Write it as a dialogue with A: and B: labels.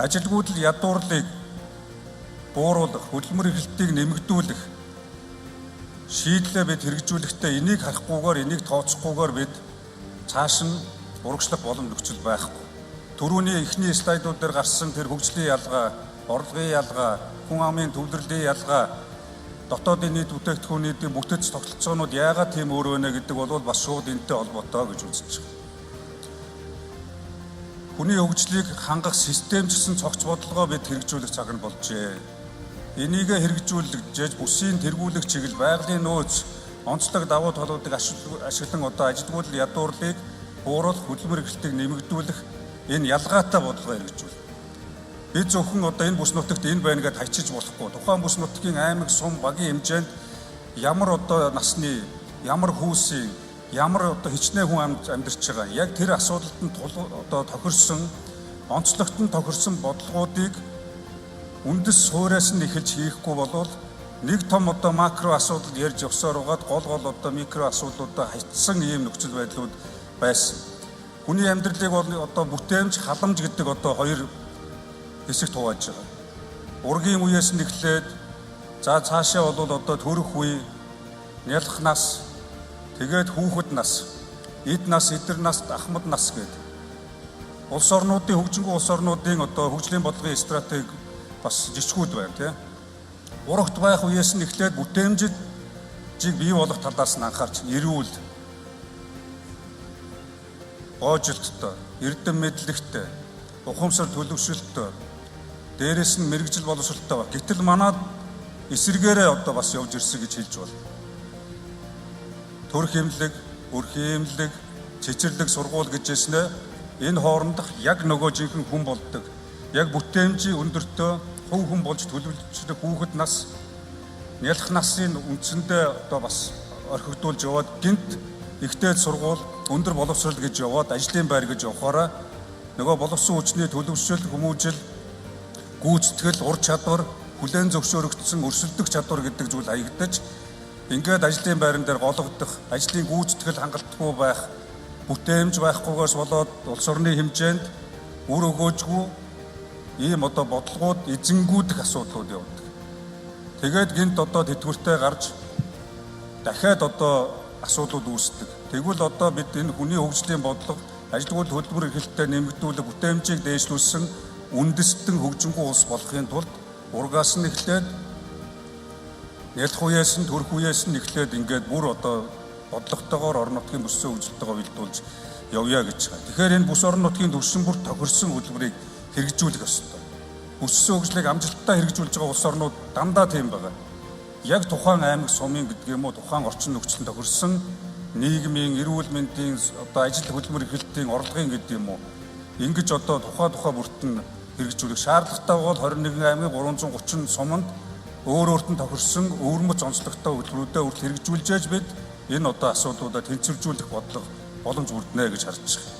A: Ажилгүйдэл ядуурлыг бууруулах, хөдөлмөр эрхлэлтийг нэмэгдүүлэх шийдлээ бид хэрэгжүүлэхдээ энийг харахгүйгээр, энийг тооцохгүйгээр бид цааш нь урагшлах боломж нөхцөл байхгүй. Түрүүний эхний слайдууд дээр гарсан тэр хөгжлийн ялгаа, орлогын ялгаа, хүн амын төвлөрлийн ялгаа, дотоодын нийт бүтээгдэхүүний бүтэц тогтолцоонууд яагаад тийм өөр вэ гэдэг бол бас шууд энэтэй холбоотой гэж үзэж байгаа. Хүний хөгжлийг хангах системжсэн цогц бодлогоо бид хэрэгжүүлэх цаг нь болжээ. Энийгээ хэрэгжүүлж бүсийн тэргүүлэх чиглэл, байгалийн нөөц, онцлог давуу талуудыг ашиглан одоо ажилгүйдэл ядуурлыг бууруулах, хөдөлмөр эрхлэлтийг нэмэгдүүлэх энэ ялгаатай бодлогоо хэрэгжүүл. Бид зөвхөн одоо энэ бүс нутагт энэ байна гэдээ хайчиж болохгүй. Тухайн бүс нутгийн аймаг, сум, багийн хэмжээнд ямар одоо насны, ямар хүүсийн, ямар одоо хичнээн хүн амьдарч байгаа. Яг тэр асуудалд нь одоо тохирсон, онцлогт нь тохирсон бодлогоодыг үндэс сууриас нь эхэлж хийхгүй болвол нэг том одоо макро асуудал ярьж явсаар байгаад гол гол одоо микро асуудлуудаа хайцсан ийм нөхцөл байдлууд байсан. Хүний амьдралыг бол одоо бүтээмж, халамж гэдэг одоо хоёр хэсэгт хувааж байгаа. Ургийн үеэс нь эхлээд за цаашаа бол одоо төрөх үе, нялх нас, тэгээд хүүхэд нас, эд нас, эдэр нас, ахмад нас гэдэг. Улс орнуудын хөгжингүй улс орнуудын одоо хөгжлийн бодлогын стратеги бас жижигүүд байна, тийм. Урагт байх үеэс нь эхлээд бүтээмжийг бий болох талаас нь анхаарч эрүүл, гоожилттой, эрдэм мэдлэгтэй, ухамсар төлөвшөлттэй, дээрэс нь мэргэжил боловсролтой ба. Гэтэл манад эсрэгээрээ одоо бас явж ирсэн гэж хэлж байна. Төрөх эмнэлэг, өрхийн эмнэлэг, цэцэрлэг, сургууль гэж хэлснэ. Энэ хоорондох яг нөгөө жинхэнэ хүн болдог. Яг бүтээмжийн өндөртөө хувь хүн болж төлөвлөж хүүхэд нас, нялх насын үндсэндээ одоо бас орхигдуулж яваад гинт ихтэй сургууль, өндөр боловсрол гэж яваад ажлын байр гэж явахаараа нөгөө боловсон хүчний төлөвшөл, хүмүүжил, гүйцэтгэл, ур чадвар, хүлээн зөвшөөрөгдсөн өрсөлдөх чадвар гэдэг зүйл хаягдаж, ингээд ажлын байран дээр гологдох, ажлын гүйцэтгэл хангалтгүй байх, бүтээмж байхгүйгээс болоод улс орны хэмжээнд үр өгөөжгүй ийм одоо бодлогууд эзэнгүүдэх асуудлууд явдаг. Тэгээд гинт одоо тэтгэвртэй гарч дахиад одоо асуудлууд үүсдэг. Тэгвэл одоо бид энэ хүний хөгжлийн бодлого, ажилгүйдэл хөдөлмөр эрхлэлтээ нэмэгдүүлэх, бүтээмжийг дээшлүүлсэн үндэстэн хөгжингүй улс болохын тулд ургаас нь эхлээд нялх үеэс нь, төрөх үеэс нь эхлээд ингээд бүр одоо бодлоготойгоор орон нутгийн бүссэн хөгжилтэйгээ уялдуулж явъя гэж байгаа. Тэгэхээр энэ бүс орон нутгийн төвшин бүр тохирсон хөдөлмөрийг хэрэгжүүлэх ёстой. Бүссэн хөгжлийг амжилттай хэрэгжүүлж байгаа улс орнууд дандаа тийм байгаа. Яг тухайн аймаг сумын гэдэг юм уу, тухайн орчин нөхцөлд тохирсон нийгмийн, эрүүл мэндийн, одоо ажил хөдөлмөр эрхлэлтийн, орлогын гэдэг юм уу. Ингэж одоо тухай бүрт нь хэрэгжүүлэх шаардлагатай бол 21 аймгийн 330 суманд өөр өөрт нь тохирсон өвөрмөц онцлогтой хөтөлбөрүүдээ хүртэл хэрэгжүүлж бид энэ одоо асуудлуудаа тэнцвэржүүлэх бодлого боломж бүрднэ гэж харж байгаа.